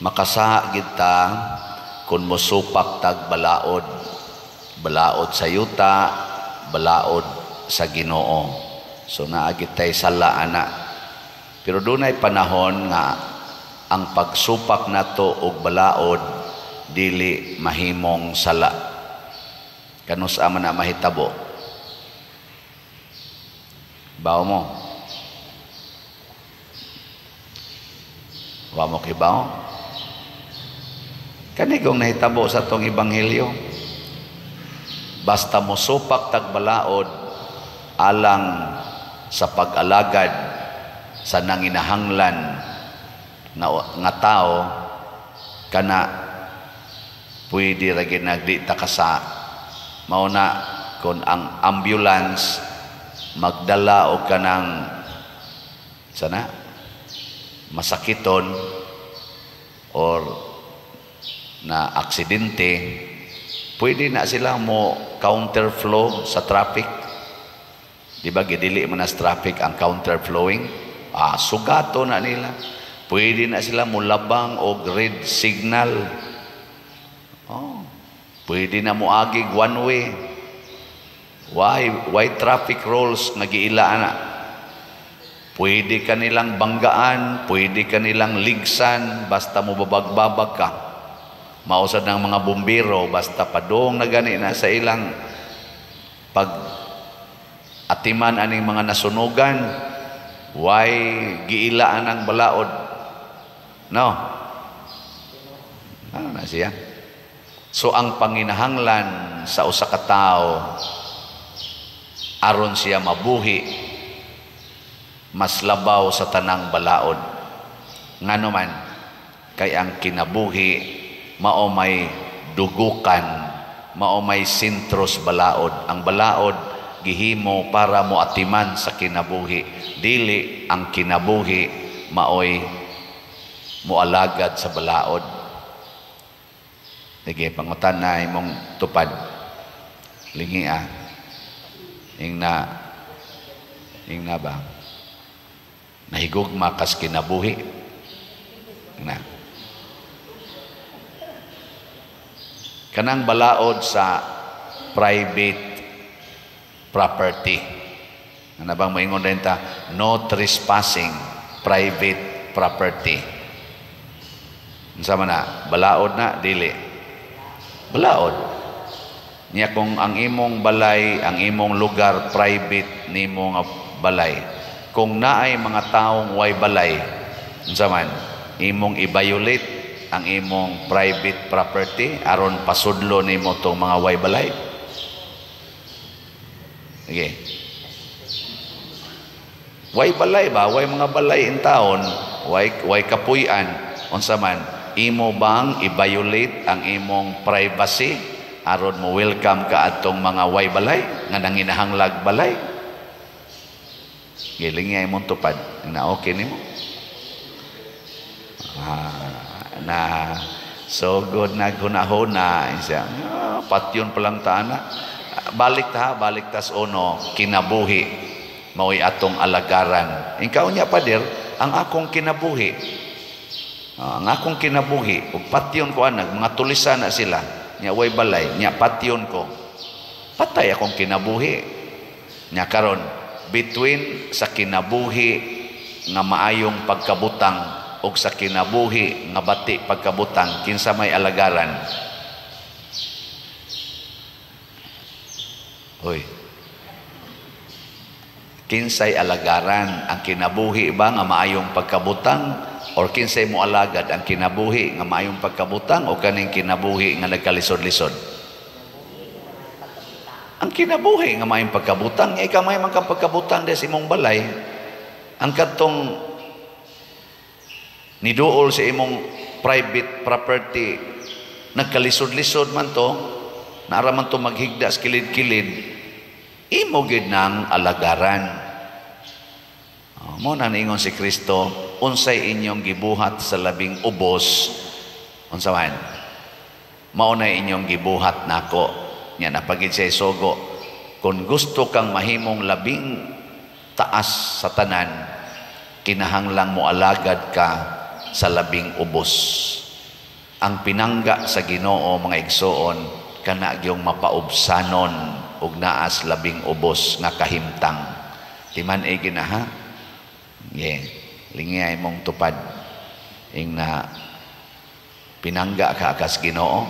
Makasaha gid ta kung mosupak tag balaod. Balaod sa yuta, balaod sa Ginoo. So naa gid tay sala ana. Pero dunay panahon nga ang pagsupak nato og balaod dili mahimong sala. Kanus-a man na mahitabo? Bawo mo? Wa mo kibaw? Kani kung nahitabo sa tong ebanghelyo, basta mosupak tag balaod alang sa pag-alagad sa nanginahanglan nga tao, kana pwede ra gyud nagdi ta kasa. Mao na kung ang ambulance magdala og kanang sana masakiton or na aksidente, pwede na sila mo counterflow sa traffic. Di ba gidili man sa traffic ang counterflowing? Sugato na nila. Pwede na sila mulabang og red signal. Oh, pwede na moagig one way. Why? Why traffic rules nga giila na? Pwede ka nilang banggaan, pwede ka nilang ligsan, basta mo babag-babag ka. Mausad ng mga bumbero, basta padong na gani na sa ilang pag atiman aning mga nasunugan, why giilaan ang balaod? No? Ano na siya? So ang panginahanglan sa usa ka tawo aron siya mabuhi, mas labaw sa tanang balaod. Ngano man, kay ang kinabuhi mao may dugukan, mao may sentros balaod. Ang balaod gihimo para moatiman sa kinabuhi, dili ang kinabuhi maoy moalagad sa balaod. Sige, pangutan na imong tupad. Lingi ah. Ingna, ingna ba? Nahigugma kas kinabuhi. Ingna. Kanang balaod sa private property. Ano bang moingon din ta? No trespassing, private property. Unsa man na? Balaod na? Dili. Balaod. Niya kung ang imong balay, ang imong lugar, private nimo nga balay. Kung naay mga taong way balay, unsa man, imong i-violate ang imong private property aron pasudlo nimo tong mga way balay. Sige. Way balay ba? Way mga balay in taon, way kapuy-an, unsa man, imo bang i-violate ang imong privacy aron mo welcome ka atong mga way balay nga nanginahanglag balay? Giling nga imong tupad na okay nimo. Na so good naghuna-huna siya. Patyon pa lang ta ana. Balik ta, balik tas uno, kinabuhi mao'y atong alagaran. Ikaw niya pader, ang akong kinabuhi. Ang akong kinabuhi ug patyon ko anag mga tulisan na sila. Nya way balay, nya patyon ko. Patay akong kinabuhi. Nya karon between sa kinabuhi nga maayong pagkabutang og sa kinabuhi nga bati pagkabutang, kinsa may alagaran? Hoy. Kinsay alagaran? Ang kinabuhi ba nga maayong pagkabutang or kinsay mo alagad ang kinabuhi nga maayong pagkabutang o kaning kinabuhi nga nagkalisod-lisod? Ang kinabuhi nga maayong pagkabutang, ikaw may man kang pagkabutang des imong balay, ang kadtong niduol sa imong private property, nagkalisod-lisod man to, naara man to maghigda sa kilid-kilid, imo gid nang alagaran. Mo na niingon si Kristo, unsay inyong gibuhat sa labing ubos, unsa man, mao na inyong gibuhat nako. Nya napagid siya sugo, kung gusto kang mahimong labing taas sa tanan, kinahanglang mo alagad ka sa labing ubos. Ang pinangga sa Ginoo, mga igsoon, kana gyung mapaubsanon ug naas labing ubos nga kahimtang. Timan e ginaha. Yeah. Lingiyay mong tupad. Ing na pinangga ka kas Ginoo.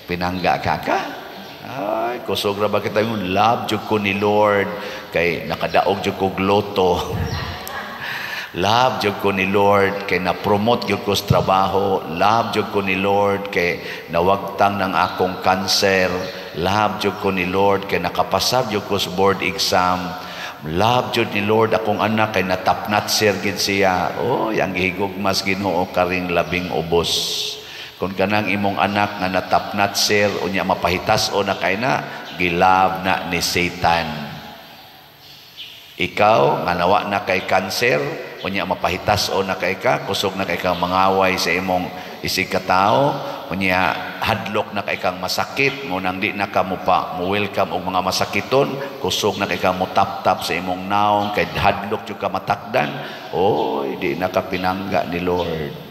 Pinangga ka ka? Ay, kusog ra ba kita yung love jud ko ni Lord kay nakadaog jud ko gloto. Love jud ko ni Lord kay na-promote jud ko sa trabaho. Love jud ko ni Lord kay nawagtang ng akong cancer. Love jud ko ni Lord kay nakapasar jud ko sa board exam. Love jud ni Lord akong anak kay natapnat sir gid siya. Oh, ang gihigugmas Ginoo karing labing ubos. Kung kanang imong anak nga natapnat sir unya mapahitas o na kay na gilove na ni Satan. Ikaw nga nawa na kay cancer unya mapahitas o na kay ka, kusog na kay kang mangaway sa imong isig katao, unya hadlok na kay kang masakit mo nang di na ka mo pa mo welcome og mga masakiton, kusog na kay kang mo tap-tap sa imong naong kay hadlok jud ka matakdan. Oy, di na ka pinangga ni Lord.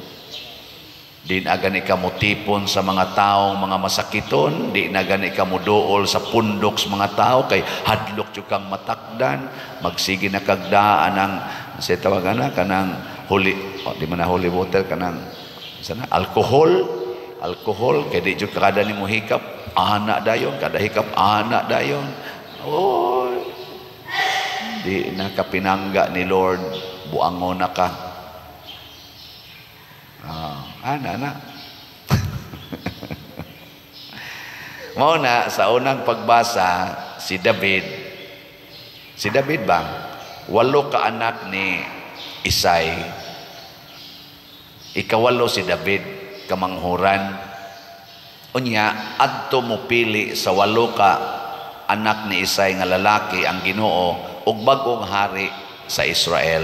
Di na gani ka motipon sa mga taong mga masakiton, di na gani ka moduol sa pundok sa mga tao kay hadlok jud kang matakdan, magsige na kagdaan ang sa tawagan na kanang holy, oh, di man na holy water, kanang sana alcohol, alcohol kay di jud kada nimo hikap, ana dayon, kada hikap ana dayon. Oy, di na ka pinangga ni Lord, buangon na ka. Ana na. Mao na sa unang pagbasa si David. Si David ba? 8 ka anak ni Isay. Ikawalo si David kamanghuran. Unya adto mo pili sa 8 ka anak ni Isay nga lalaki ang Ginoo og bag-ong hari sa Israel.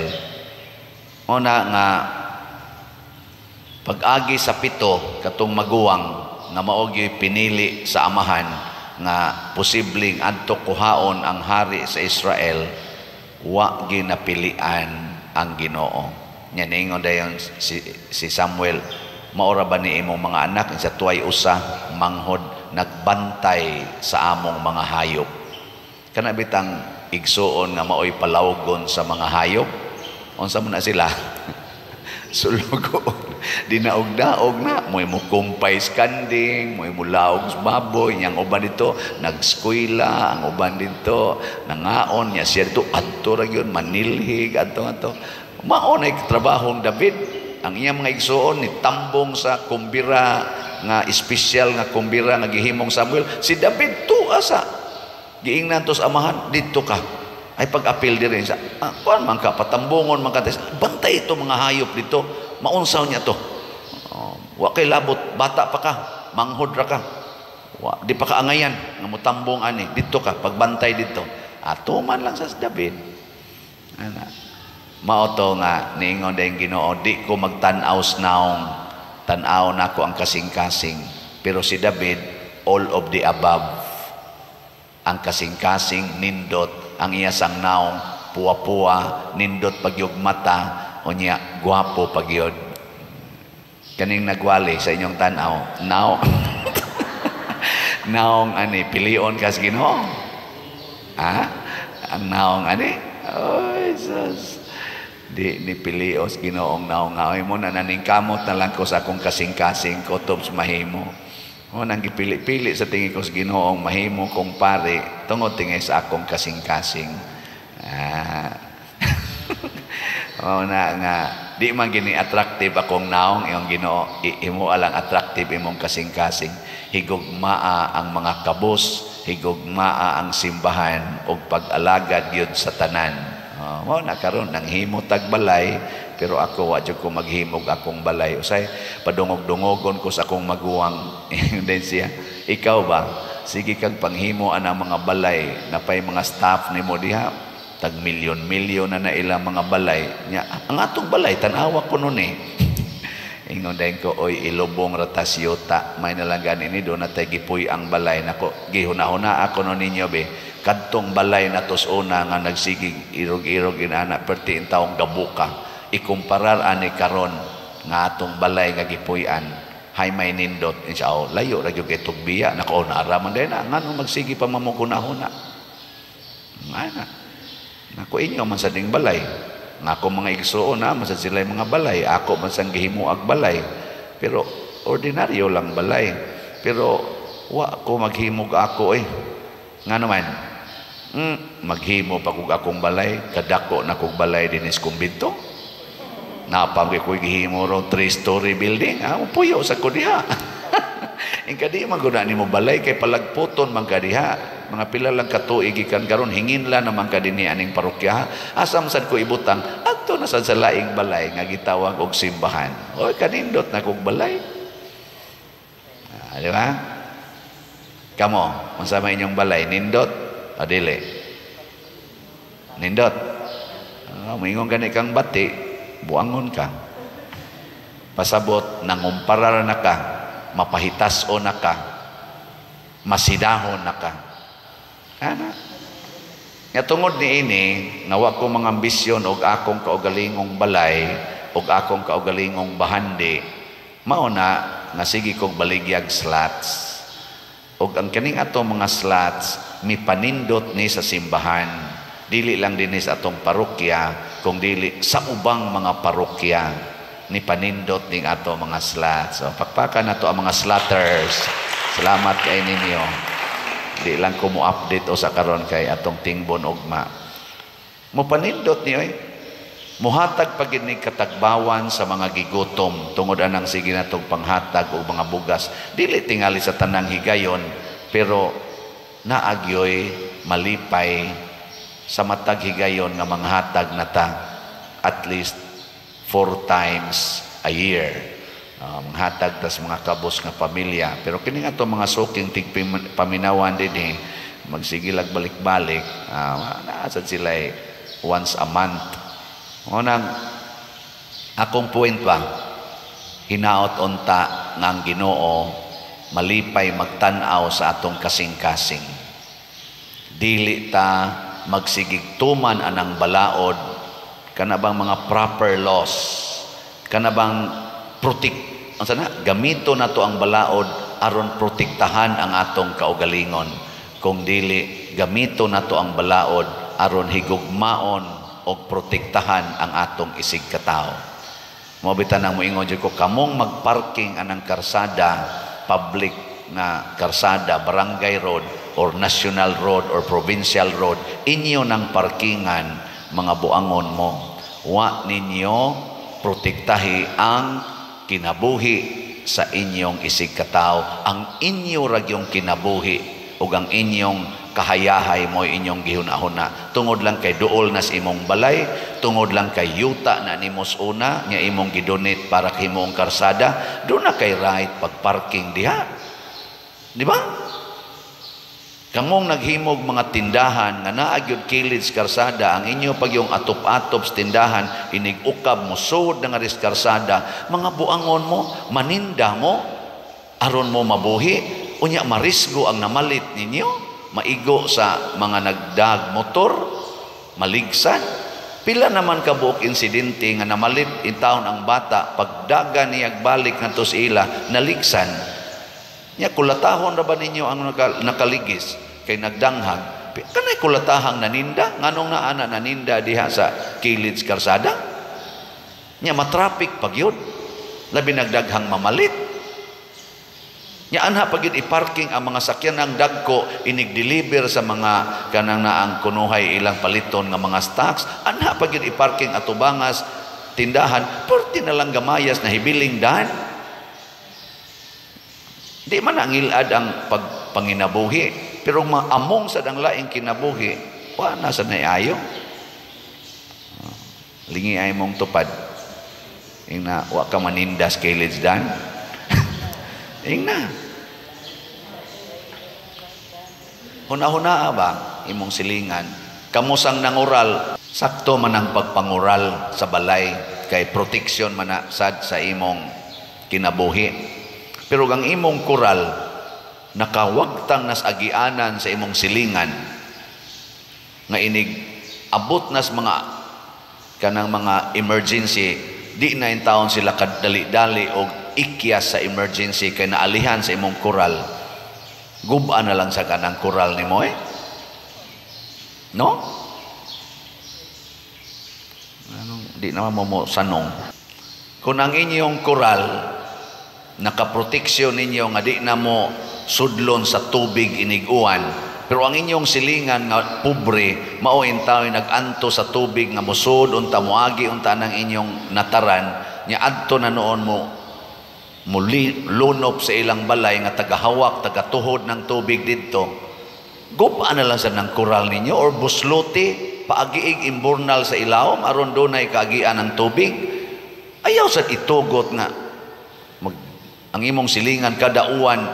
Mao na nga pag-agi sa 7 katong maguwang nga mao gyud pinili sa amahan nga posibleng adto kuhaon ang hari sa Israel, wa ginapilian ang Ginoo. Nya niingon dayon si Samuel, maora ba ni imong mga anak sa tuay usa manghod nagbantay sa among mga hayop. Kana bitang igsuon nga maoy palawgon sa mga hayop, unsa man na sila? Sulugo. Dinaog-daog na, mo'y mukumpay sa kanding, mo'y mulaog sa baboy, niyang uban dito, nagskwela, ang uban dito, nangaon, niya siya dito, adto ra gyud, manilhig, adto, adto. Mao na trabahong David. Ang iyang mga igsuon, ni tambong sa kumbira, nga espesyal nga kumbira, nga gihimong Samuel. Si David, tuwa sa, giingnan to sa amahan, dito ka. Ay pag-apil din rin sa, kuan man ka, patambungon man ka, bantay ito mga hayop dito, maunsaw niya to. Oh, wa kay labot, bata pa ka, manghod ra ka. Wa, di pa ka angayan, nga mutambong ani, dito ka, pagbantay dito. Ato man lang sa David. Ana. Mao to nga, niingon dayong Ginoo, di ko magtan-aw sa naong, tan-aw nako ang kasing-kasing. Pero si David, all of the above. Ang kasing-kasing, nindot, ang iya sang naong, puwa-puwa, nindot pagyog mata, unya, guwapo pagyod. Kaning nagwali sa inyong tan-aw, naong, naong ani, pilion kas Ginoo. Ha? Ang naong ani? Oy, sus. Di ni pilios Ginoong naong nga. Oy mo na naningkamot na lang ko sa akong kasing-kasing kutob sa mahimo. O nang gipili-pili sa tingin ko sa Ginoong mahimo kong pare tungod tingin sa akong kasing-kasing. O na nga di man gini attractive akong naong iyong Ginoo, imo alang attractive imong kasing-kasing. Higugmaa ang mga kabus, higugmaa ang simbahan ug pag-alagad gyud sa tanan. Mao na karon nanghimo tag balay, pero ako wa jud ko maghimog akong balay. Usay padungog-dungogon ko sa akong maguwang. Then siya, ikaw ba? Sige kag panghimo ana mga balay, napay mga staff nimo diha, tag milyon-milyon na na ilang mga balay. Nya, ang atong balay tan-awa ko nun eh. Ingon dayon ko, oy ilubong ratas yuta, may nalang gani ni do na tay gipuy ang balay nako. Gihuna-huna ako no ninyo be. Kadtong balay na tos una nga nagsigig irog-irog inana perti in taong gabuka. Ikumparar ani karon Nga atong balay nga gipuy-an hay may nindot insya, oh, layo ra gyud kay tugbiya nako naara man din na ngano magsige pa mamukuna-huna nga nako inyo man sa ding balay nga ako mga igsuon na man sa sila mga balay ako man sang gihimuag balay pero ordinaryo lang balay pero wa ko maghimog ako eh nga naman maghimo pa kog akong balay kadako na kog balay dinis kumbinto napam kay ko gihimo ro 3-story building ah puyo sa ko diha. Ingka di man gud nimo balay kay palagputon man ka diha mga pila lang ka tuig gikan karon hingin lang naman ka dinhi aning parokya asa man sad ko ibutang adto na sad sa laing balay nga gitawag og simbahan. Oy kanindot na kog balay. Ah, di ba? Kamo, unsa may inyong balay nindot o dili? Nindot. Ah, moingon gani kang bati, buangon ka. Pasabot nangumparar na ka, mapahitas o na ka, masidahon na ka. Ana. Nga tungod ni ini, nga wa ko mga ambisyon og akong kaugalingong balay og akong kaugalingong bahandi, mao na nga sige kog baligyag slats. Og ang kaning ato mga slats mipanindot ni sa simbahan. Dili lang dinhi sa atong parokya, kung dili sa ubang mga parokya ni panindot ning ato mga slats. So, pakpakan nato ang mga slatters. Salamat kay ninyo. Di lang ko mo-update o sa karon kay atong tingbon ugma. Mopanindot ni oy. Muhatag pa gid ni katagbawan sa mga gigutom tungod anang sige natong panghatag og mga bugas. Dili tingali sa tanang higayon pero naagyoy malipay sa matag higayon nga manghatag na ta at least 4 times a year. Manghatag tas mga kabos nga pamilya. Pero kini nga to mga suking tigpaminawan dinhi magsigilag balik-balik, naa sad sila once a month. Unang akong point ba, hinaot unta nga ang Ginoo malipay magtan-aw sa atong kasing-kasing. Dili ta magsigig tuman anang balaod kana bang mga proper laws, kana bang protect unsa na gamito nato ang balaod aron protektahan ang atong kaugalingon. Kung dili gamito nato ang balaod aron higugmaon og protektahan ang atong isig katawo. Mao bitan ang moingon jud ko kamong magparking anang karsada, public nga karsada, barangay road or national road or provincial road, inyo nang parkingan mga buangon mo. Wa ninyo protektahi ang kinabuhi sa inyong isig katawo. Ang inyo ragyong kinabuhi ug ang inyong kahayahay mo inyong gihuna-huna. Tungod lang kay duol nas imong balay, tungod lang kay yuta na nimos una nga imong gidonate para himong karsada, do na kay right pagparking diha. Di ba? Kamong naghimog mga tindahan nga naa gyud kilid sa karsada, ang inyo pag yung atop-atop sa tindahan, inig-ukab mo, sud na nga ris karsada, mga buangon mo, maninda mo, aron mo mabuhi, unya marisgo ang namalit ninyo, maigo sa mga nagdag motor, maligsan. Pila naman kabuok insidente nga namalit in taon ang bata, pagdaga niyag balik ngadto sa ila, naligsan. Nya kulatahon ra ba ninyo ang nakaligis kay nagdanghag? Kanay kulatahang naninda, nganong naa na naninda diha sa kilid sa karsada? Nya matraffic pag yun. Labi nagdaghang mamalit. Nya anha pag yun i-parking ang mga sakyan ang dagko inig-deliver sa mga kanang naang kunuhay ilang paliton nga mga stocks. Anha pag yun i-parking atubangas tindahan, perti na lang gamayas na hibiling dan. Di man ang ilad ang pagpanginabuhi, pero maamong sa dang laing kinabuhi, wa na sa naiayo. Lingi ay mong tupad. Ingna, wa ka manindas kay dan. Ingna. Huna-huna ba imong silingan? Kamusang nangural, sakto man ang pagpangural sa balay kay protection man na sad sa imong kinabuhi. Pero ang imong kural nakawagtang nas agianan sa imong silingan nga inig abot nas mga kanang mga emergency Di na intawon sila kadali-dali og ikyas sa emergency kay naalihan sa imong koral. Guba na lang sa kanang koral nimo eh. No? Anong di naman mo mo sanong. Kung ang inyong koral nakaproteksyon ninyo nga di na mo sudlon sa tubig iniguan, pero ang inyong silingan nga pobre mao intaw nag-anto sa tubig nga mosud unta, moagi unta ng inyong nataran nya, adto na noon mo muli lunop sa ilang balay nga tagahawak, tagatuhod ng tubig didto. Guba na lang sa ng koral ninyo or busluti, paagiig imburnal sa ilawom aron dunay kaagian ng tubig. Ayaw sa itugot nga ang imong silingan kada uwan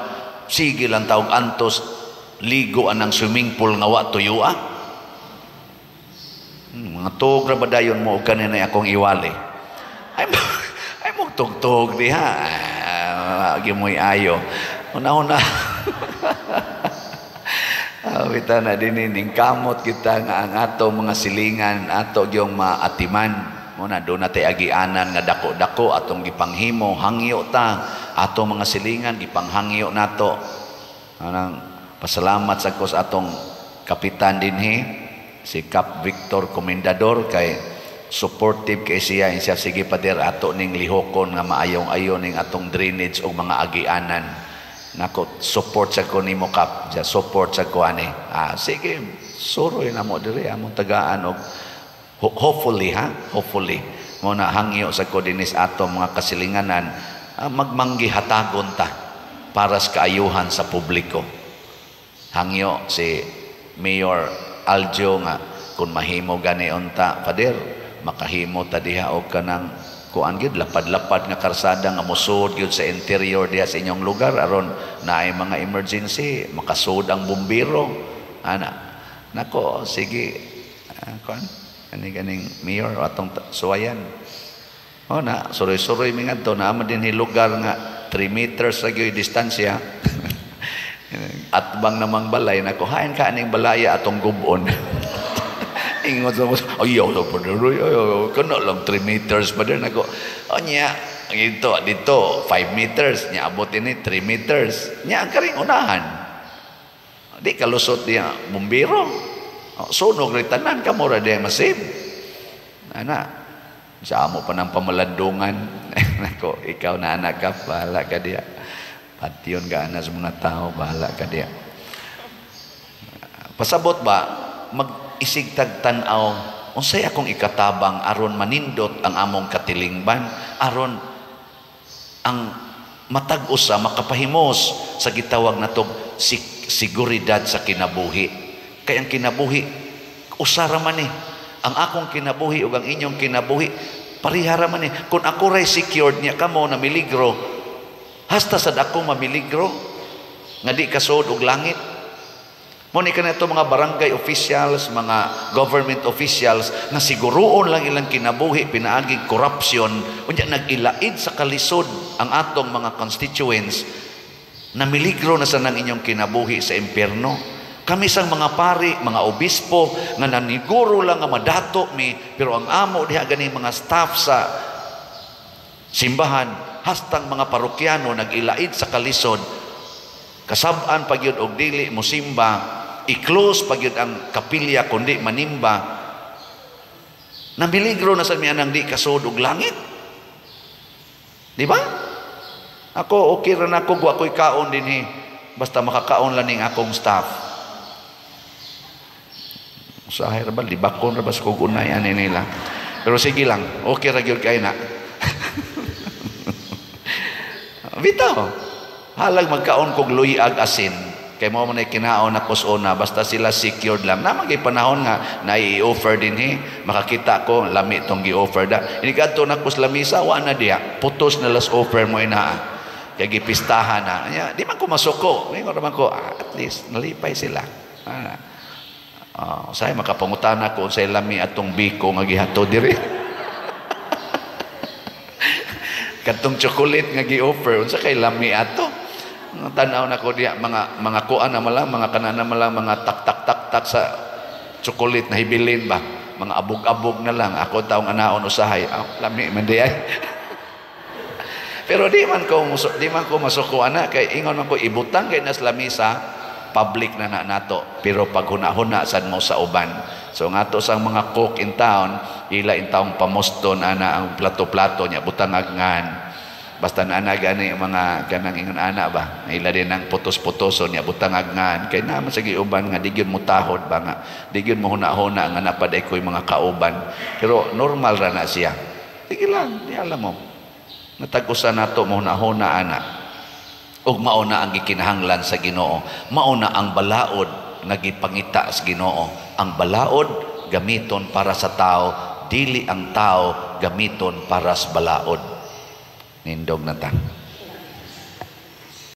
sige lang tawag antos ligo anang swimming pool nga wa tuyua. Mga tug ra ba dayon mo og kanina akong iwali. Ay mo tugtog diha. Ah, agi mo'y ayo. Una-una. Ah, kita na din ning kamot kita nga ang ato mga silingan ato gyung maatiman. Muna doon na agianan nga dako-dako atong gipanghimo, hangyo ta ato mga silingan, gipanghangyo nato. Anang pasalamat sa ko sa atong kapitan dinhi, si Cap Victor Comendador, kay supportive kay siya. Siya, "Sige pader, ato ning lihokon nga maayong ayo ning atong drainage og mga agianan." Nako, support sa ko nimo, Kap. Siya, support sa ko ani. Ah, sige, suroy na mo diri among tagaan og hopefully ha, hopefully mo na hangyo sa ko dinis ato mga kasilinganan, magmanggi hatagon ta para sa kaayuhan sa publiko. Hangyo si Mayor Aljo nga kung mahimo gani unta, pader, makahimo ta diha og kanang kuan gyud, lapad-lapad nga karsada nga mosud gyud sa interior diha sa inyong lugar aron naay mga emergency makasud ang bumbero ana. Nako, sige, kuan ani ganing mayor atong suwayan. Oh na suroy-suroy mi ngadto, naa man dinhi lugar nga 3 meters ra gyud distansya at bang namang balay. Nako, hain ka aning balaya atong gubon. Ingon sa mo, "Ayaw sa pader, ayaw, kana lang 3 meters pa din." Nako, nya ito dito 5 meters nya, abot ini 3 meters nya, ang karing unahan di kalusot diya bumbero. Oh, sunog rin tanan, kamo ra diya masib ana sa amo pa ng pamalandungan. Nako, ikaw na anak ka, bahala ka diya. Patyon ka ana sa mga tao, bahala ka diya. Pasabot ba, mag-isig tag tan-aw, unsay akong ikatabang aron manindot ang among katilingban, aron ang matag usa makapahimos sa gitawag natog seguridad sa kinabuhi. Kay ang kinabuhi, usa ra man eh. Ang akong kinabuhi ug ang inyong kinabuhi, pareha ra man eh. Kung ako ray secured niya, kamo na miligro, hasta sad ako mamiligro nga di kasuod og langit. Mo ni kanito mga barangay officials, mga government officials nga siguroon lang ilang kinabuhi pinaagi corruption, unya nag-ilaid sa kalisod ang atong mga constituents, na miligro na sa nang inyong kinabuhi sa impyerno. Kami sang mga pari, mga obispo nga naniguro lang nga madato mi, pero ang amo diha gani mga staff sa simbahan, hastang mga parokyano nag-ilaid sa kalisod, kasab-an pa gyud og dili mosimba, i-close pa gyud ang kapilya kundi manimba, namiligro na sa miya nang di kasud og langit. Di ba? Ako okay ra na ako, wa ko'y kaon dinhi. Basta makakaon lang ning akong staff. Usahay ra ba, libakon ra ba sa kog unay ani nila. Pero sige lang, okay ra gyud kay na. Bitaw. Halag magkaon kog luyag asin. Kay mo man ay kinaon ako sa una, basta sila secured lang. Na magay panahon nga nai-offer dinhi, makakita ko lami tong gi-offer da. Ini kadto na ko sa lamisa, wa na diya. Putos na last offer mo ina. Kay gipistahan na. Nya, di man ko masuko. Mingon man ko, at least nalipay sila. Say makapangutana ko unsay lami atong biko nga gihato diri. Katong chocolate nga gi-offer, unsa kay lami ato? Tanaw na ko diya mga kuan na malang, mga kanana malang, mga tak tak tak tak sa chocolate na hibilin ba. Mga abog-abog na lang. Ako taong anaon usahay. Ah, lami man di ay. Pero di man ko masuko ana kay ingon man ko, ibutang kay nas lamisa, public na na nato, pero pag huna-huna sad mo sa uban. So nga to sang mga cook in town, ila in taong pamuston ana ang plato-plato niya, butang ngan. Basta na ana gani mga kanang ingon ana ba, ila din ang putos-putoson niya, butang ngan, kay naman sa uban nga di gyud mo tahod ba, nga di gyud mo huna-huna nga napaday ko'y mga kauban. Pero normal ra na siya. Sige lang, di alam mo. Natag-usa nato mo huna-huna ana. Ug mao na ang gikinahanglan sa Ginoo. Mao na ang balaod nga gipangita sa Ginoo. Ang balaod gamiton para sa tao, dili ang tao gamiton para sa balaod. Nindog na ta.